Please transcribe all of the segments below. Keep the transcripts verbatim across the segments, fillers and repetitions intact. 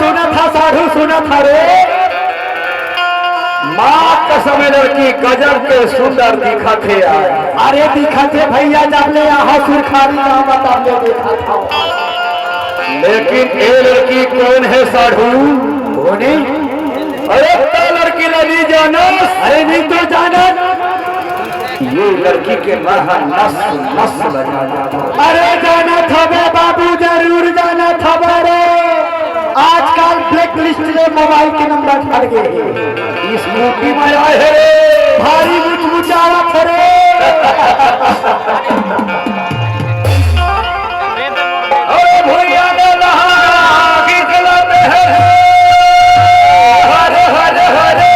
सुनत हा साढ़ू, सुनत हा रे। माँ कसम, ए लड़की गजब के सुंदर दिखत हे यार। अरे दिखत हे भैया, जब ले आहा सुरखारी गाँव म तब ले देखत हँव। लेकिन ए लड़की कोन हे साढ़ू? कोन हे? अरे त लड़की ला नइ जानस? अरे नइ तो जानत। ये लड़की के मैं ह नस नस ल जानत हँव। अरे जानत हबे बाबू, जरूर जानत हबे रे। आजकल blacklist ले mobile के number हट गे हे। स्कूटी म आए हे रे। भारी मुचमुचावत हे रे। अरे भुइयां में नहा के गला में हरे, हरे, हरे, हरे।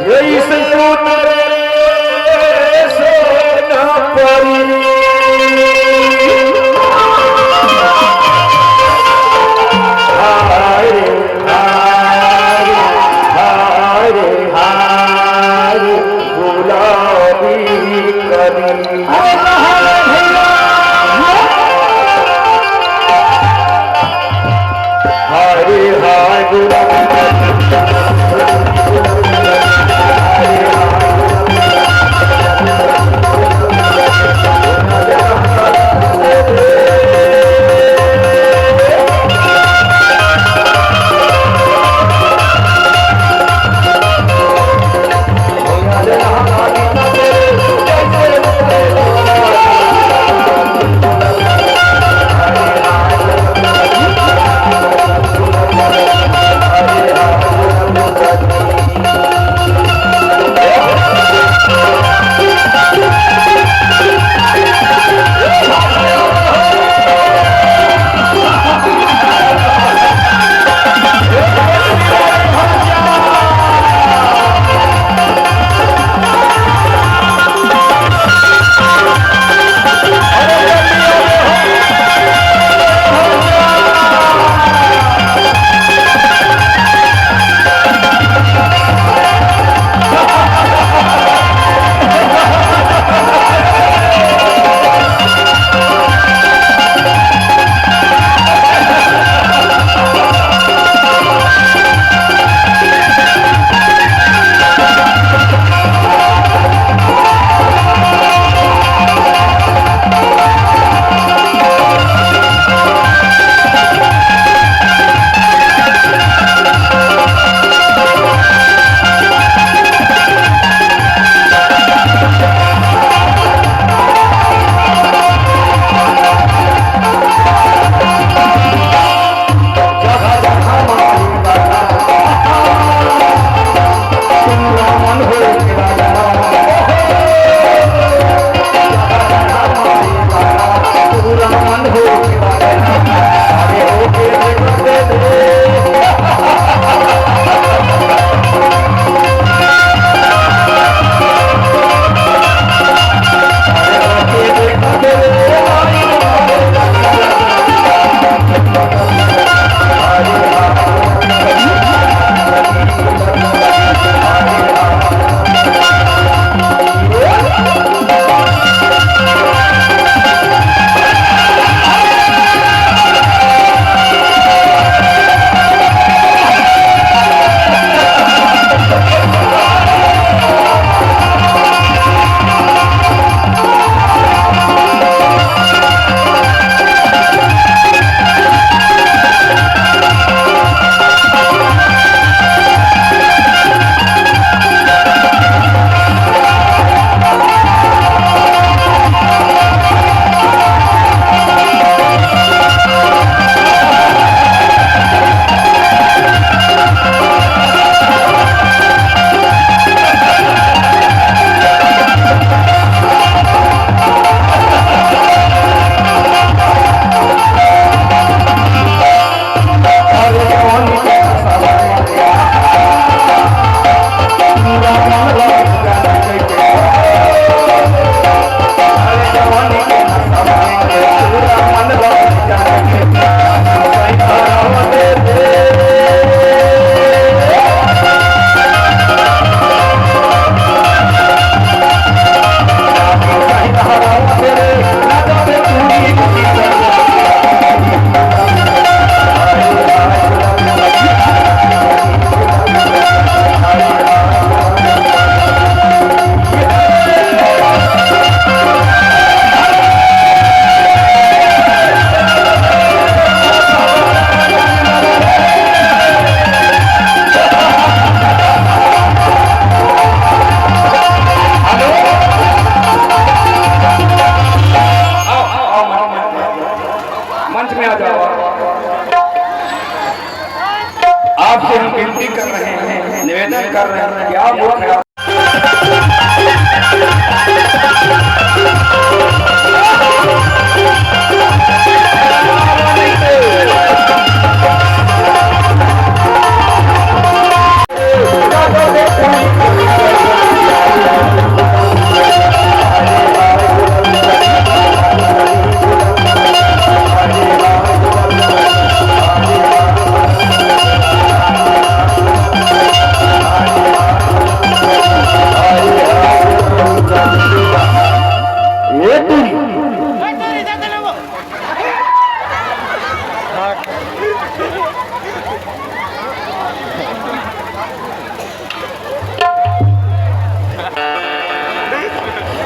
जैसे तू तेरे सोना परी। हाय रे, हाय रे, हाय रे, हाय रे, गुलाबी कली। हाय रे, हाय गुलाबी।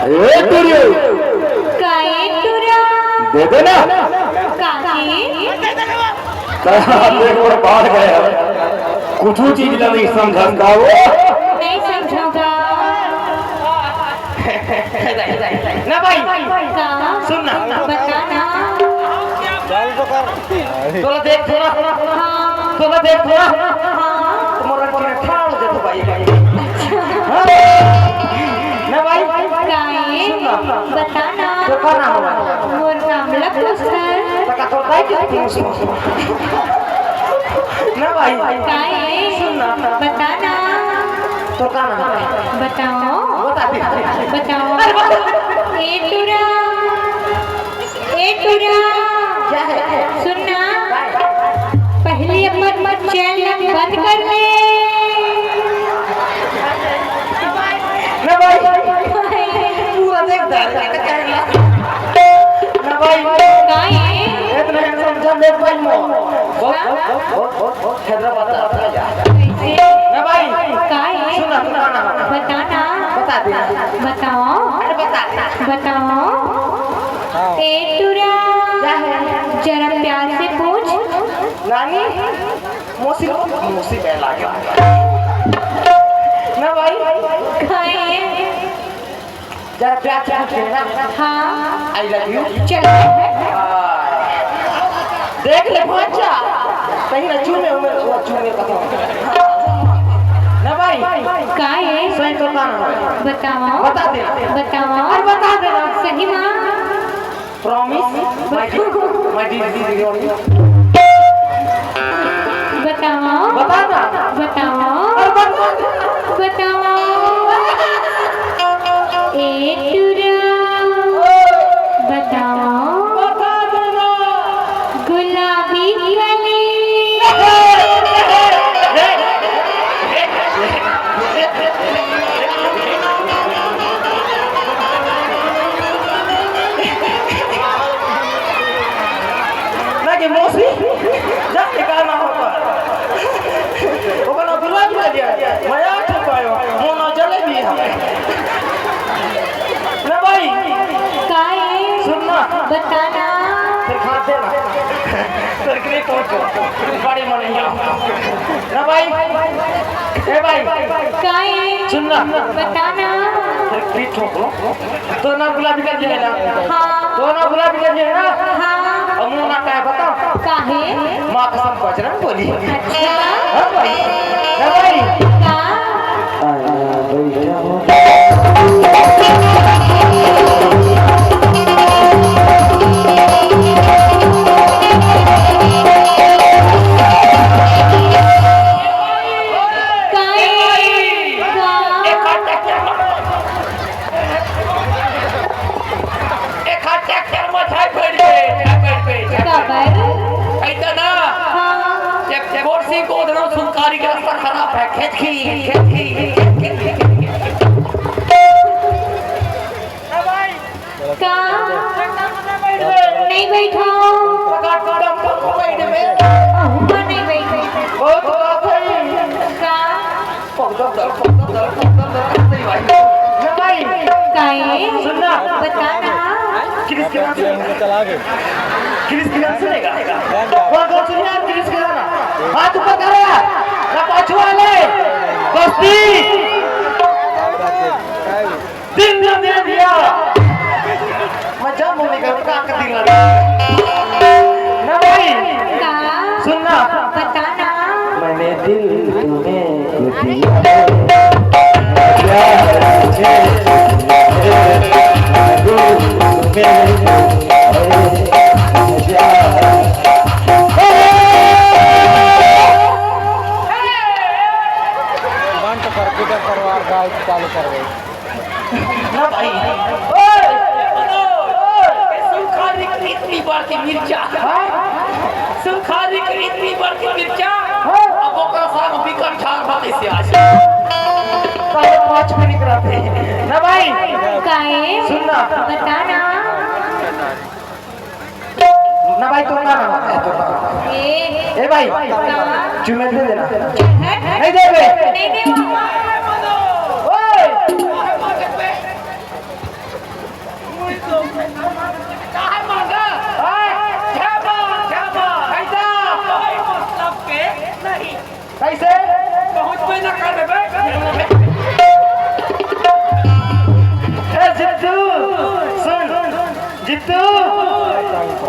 ए टुरी, काहे टुरा? दे दे ना। काहे? एक बार बाहर गए, कुछ चीज ला नहीं समझा का वो। नहीं समझा का। ना भाई, का? सुन ना। बता ना। तोला देख थोड़ा, हाँ। तोला देख थोड़ा। हाँ। तो मोर अंटी में ठाड़ हो जातो भाई। हाँ। ना भाई। काहे? सुन ना। बता ना। तो का नाम है? मोर नाम ला पूछत हस। तो का तोर दाई के पूछ। ना भाई। काहे? सुन ना। बता ना। तो का नाम है? बताओ। बता दे। बताओ। अरे बता। ए टुरा। ए टुरा। क्या है? सुन ना, पहले अपन चैनल बंद कर ले। ना भाई, पूरा देख डाल। ना भाई, काहे? इतना handsome जब देख भाई मो। बहुत, बहुत, बहुत, बहुत, बहुत हैदराबाद आता है। कैसे? ना भाई, काहे? सुन ना, सुन ना। बताना। बता दे। बताओ। अरे बता दे। बताओ। ए टुरा, क्या है? जरा प्यार से पूछ। नानी, मौसी, मौसी बहला गया। ना भाई। काहे? जरा प्यार से पूछ ना। हाँ। I love you। चल। देख ले भांचा, कहीं ना चूमे उमे, वो चूमे का। ना भाई। काहे? सही तो काम है। बताओ। बता दे। बताओ। अरे बता दे ना। सही माँ। Promise, my dear, my dear, dear, dear. बताओ। बता ना। बताओ। अरे बता दे। बताओ। ए टुरा। बताओ। बता दे ना। गुलाबी कली। ना के मौसी, जा के गाना होता। ओकरा गुलाब लग गया, मैं आठ पायो, मोना जलेबी है। ना भाई, काहे? सुन ना। बताना। फिर खाते ना। फिर क्रिकेट हो तो, बड़े मन नहीं आओ। ना भाई, ए भाई। काहे? सुन ना। बताना। फिर क्रिकेट हो तो। तो ना गुलाबी कर दिया ना। हाँ। तो ना गुलाबी कर दिया ना। हाँ। और मुंह ना काय बताओ। काहे? माँ कसम बजरंग बली। अच्छा। हाँ भाई। ना भाई। का? आया बैठा हो। काहे? का? एक हाथ ट्रैक्टर में, एक हाथ ट्रैक्टर में, ठाई बैठ गए, ठाई बैठ गए। काबर? ऐसा ना, हाँ। एक गोरसी को उधर सुनकारी के रास्ता खराब है, खेत की, खेत की, खेत की। का? नहीं बैठो। अहू मा नहीं बैठो। बहुत बात है। का? पकड़ो, पकड़ो, पकड़ो, पकड़ो, पकड़ो, नहीं भाई। नहीं भाई। काहे? सुन ना। बता ना। किस किनारे से? चला गए। किस किनारे से लेगा? कौन कौन सुन यार, किस किनारे? हाथ ऊपर करो यार। ना पाछू वाले। बस्ती। दिल ना दे दिया। मैं जब मुंह निकाल का दिल ना दे। ना भाई। का? सुन ना। बता ना। मैंने दिल तुम्हें दिया है। प्यार मुझे दिया है। दिल तुम्हें दिया है। प्यार। तुरंत कंप्यूटर करवा, गाय चालू कर दे। ना भाई। ओए, ओए, सुखारी की इतनी बड़की मिर्चा। हाँ? सुखारी की इतनी बड़की मिर्चा। हाँ? अब ओकरा साथ बिकट ठार बात इसे आज। साले पाँच भी निकलते हैं। ना भाई। काहे? सुन ना। बता ना। ना भाई, तो ना, ना, ना, तो ना। ए। ए भाई, का? चुम्मा दे देना। हट, हट। नहीं देबे। नहीं देबो। ओए।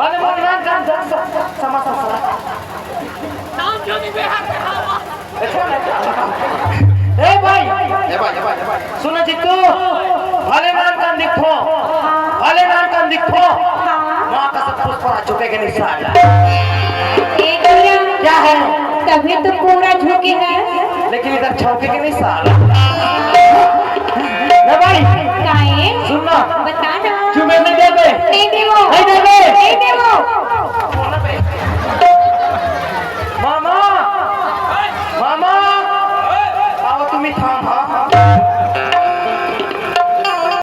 भले मोर नान कान दे, समा, समा, समा। ए भाई, ए भाई, ए भाई, ए भाई। सुन जीतू, भले नान कान दिखो, भले नान कान दिखो। माँ कसम पुष्पराज झुकेगा नहीं साला। ए भैया, क्या है? तभी तो पूरा झुके है। लेकिन इधर झोंकेगा नहीं साला।